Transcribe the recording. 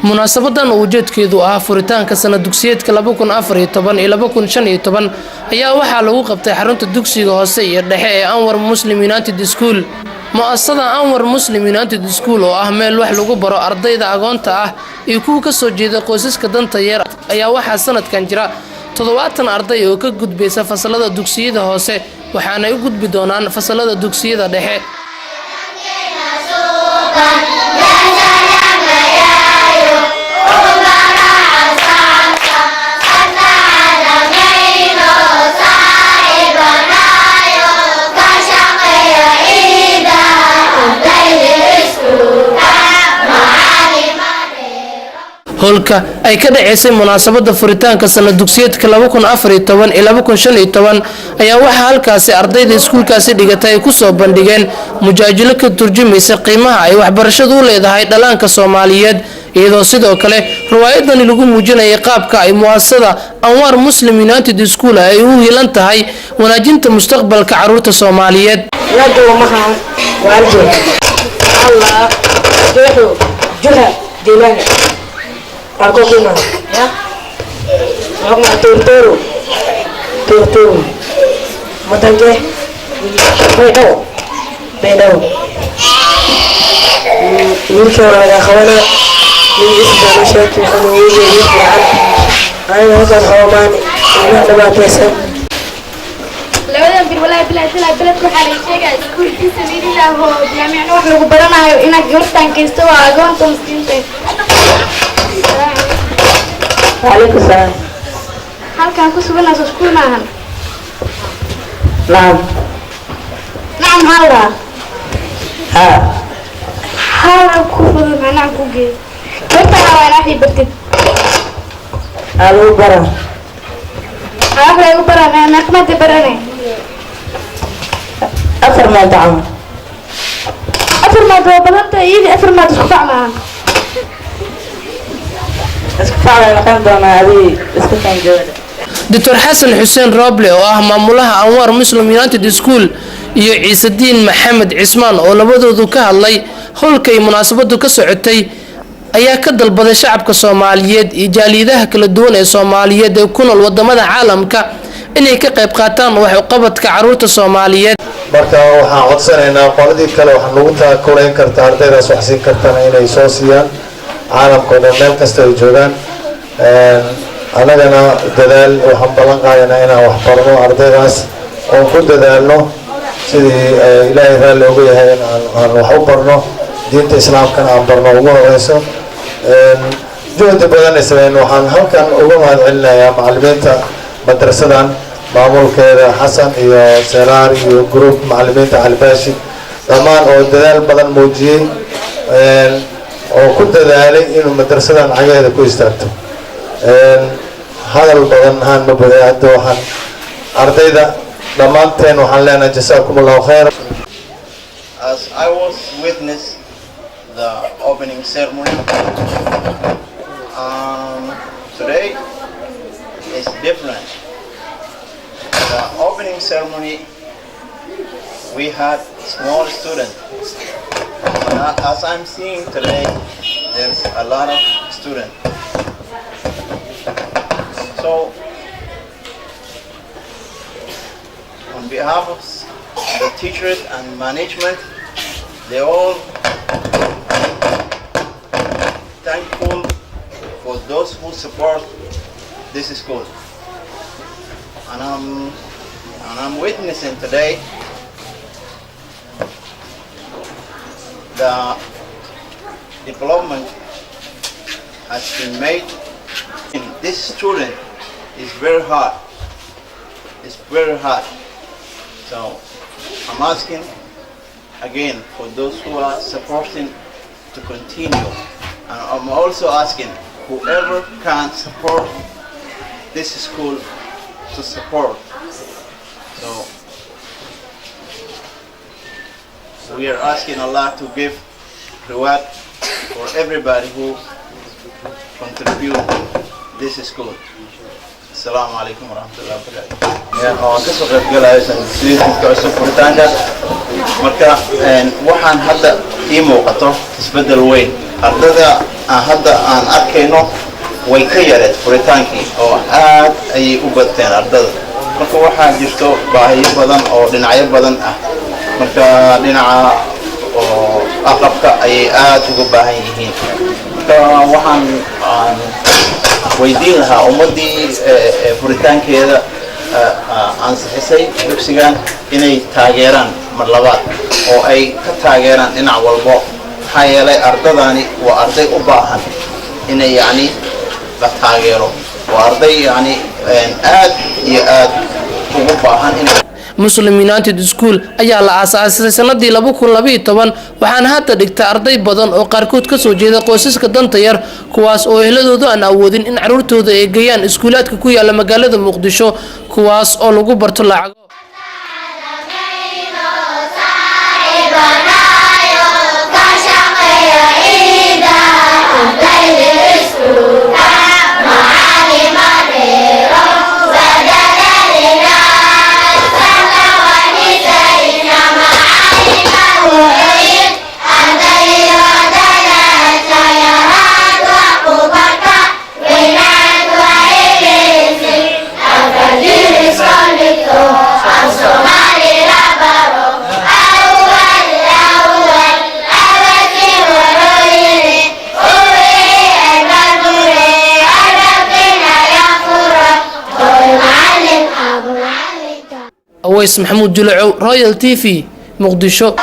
Munaasabadan oo ujeedkeedu ahaa furitaanka sanad dugsiyeedka 2014 iyo 2015 ayaa waxaa lagu qabtay xarunta dugsiga hoose iyo dhexe ee Anwar Muslim United School. Mu'asasada Anwar Muslim United School, oo ah meel wax lagu baro ardayda agoonta ah iyo kuwa kasoo jeeda qoysaska danta yar, ayaa waxaa sanadkan jira 70 arday oo ka gudbaysa fasalada dugsiyada hoose, waxaanay u gudbi doonaan fasalada dugsiyada dhexe. Howlka ay ka dhaceysay munaasabada furitaanka sanad dugsiyeedka 2014 iyo 2015 ayaa waxaa halkaasi ardayda iskuulkaasi dhigatay ay kusoo bandhigeen mujaajilo ka turjumaysa qiimaha ay waxbarashadu u leedahay dhalaanka Soomaaliyeed, iyadoo sidoo kale riwaayadani lagu muujinayay qaabka ay mu'asasada Anwaar Muslim United School ay u hilan tahay wanaajinta mustaqbalka caruurta Soomaaliyeed. Yaa jooga mahaan waaljo Allah jeexo juha deegaanka arko kuma ya waxma tortoro tortoro matanke baydhabo baydhabo wiilka waa laga qabanaa magaciisa baa sheegtay, wuxuu wiil wiil fiican aniga halkan xoomaan ilmaha dhibaataysan. Labadan bir, walaahi bilaahi bilaahi, beledka waxaa laga sheegaya iskuulkii sabiililah oo jaamicna wax lagu baranayo inaad gabartaan kaysto, waa agoonta miskiinta. Calaykum salaam. Halkaan ku suganayso iskuul maahan? Nacam. Nacam, maxaa la dhahaa? Haa. Haa ku fudud, maxaa nacam ku geeyo? Gabartaan waa inaa waxii bartid. Aa lagu baraa. Maxaa wax lagu baraa? Meeqmaada barane? Afar maado camal. Afar maad waa badan tahay, iyadii afar maad isku fac maahan. Isku faclay noqon doonaa, adii iska kaan gabadha. Doctor Xasan Xuseen Rooble, oo ah maamulaha Anwaar Muslim United School, iyo Ciisediin Maxamed Cismaan, oo labadoodu ka hadlay howlkay munaasabadu ka socotay, ayaa ka dalbaday shacabka Soomaaliyeed iyo jaaliyadaha kala duwan ee Soomaaliyeed ee ku nool wadamada caalamka inay ka qayb qaataan wax uqabadka caruurta Soomaaliyeed. Marka waxaan codsanaynaa qoladii kale wax nagu taakulayn karta, ardaydaas wax siin kartana, inay soo siiyaan caalamka o dhan meel kasta ay joogaan. Annagana dadaal waxaan ballan qaadanaa inaan wax barno ardaydaas oon ku dadaalno sidii Ilaahay raalli oga yahay in aan wax u barno, diinta Islaamkana aan barno ugu horeyso. Juhdi badan ay sameyn. Waxaan halkan uga mahad celinayaa macalimiinta madrasadan, maamulkeeda Xasan iyo Seraar iyo group macalimiinta Calbaashi dhammaan, oo dadaal badan muujiyey oo ku dadaalay inuu madrasadan cagaheeda ku istaagto. Hadal badan haan ma baday. Hadda waxaan ardayda dhammaanteen waxaan leenahay jasaakum Allahu khayr. As I was witness the opening ceremony, today is different. The opening ceremony, we had small students. And as I'm seeing today, there's a lot of students. So, on behalf of the teachers and management, they all thankful for those who support this school. And I'm witnessing today the development has been made. This student is very hard. It's very hard. So I'm asking again for those who are supporting to continue. And I'm also asking whoever can support this school to support. So we are asking Allah to give reward for everybody who contribute this school. Asalaamu calaykum waraxmatullahi wabarakaatu. Waan kasoo qayb galayo sanadka cusub furitaanka. Marka waxaan hadda ii muuqato isbeddel weyn. Ardada aan hadda aan arkayno way ka yareed furitaankii, oo aad ayay u badteen ardada. Marka waxaa jirto baahiyo badan oo dhinacyo badan ah. Marka dhinaca oo aqabka ayay aad uga baahan yihiin. Marka waxaan aan weydiin lahaa ummaddii furitaankeeda ansixisay dugsigan inay taageeraan mar labaad, oo ay ka taageeraan dhinac walbo, maxaa yeelay ardadani waa arday u baahan inay yacni la taageero. Waa arday yacni aad iyo aad ugu baahan inay Muslim United School ayaa la aasaasay sanadii 2012, waxaana hadda dhigta arday badan oo qaarkood kasoo jeeda qoysaska danta yar, kuwaas oo ehladoodu aan awoodin in caruurtooda ay geeyaan iskuulaadka ku yaala magaalada Muqdisho, kuwaas oo lagu barto lacago. Aweys Maxamuud Julacow, Royal TV, Muqdisho.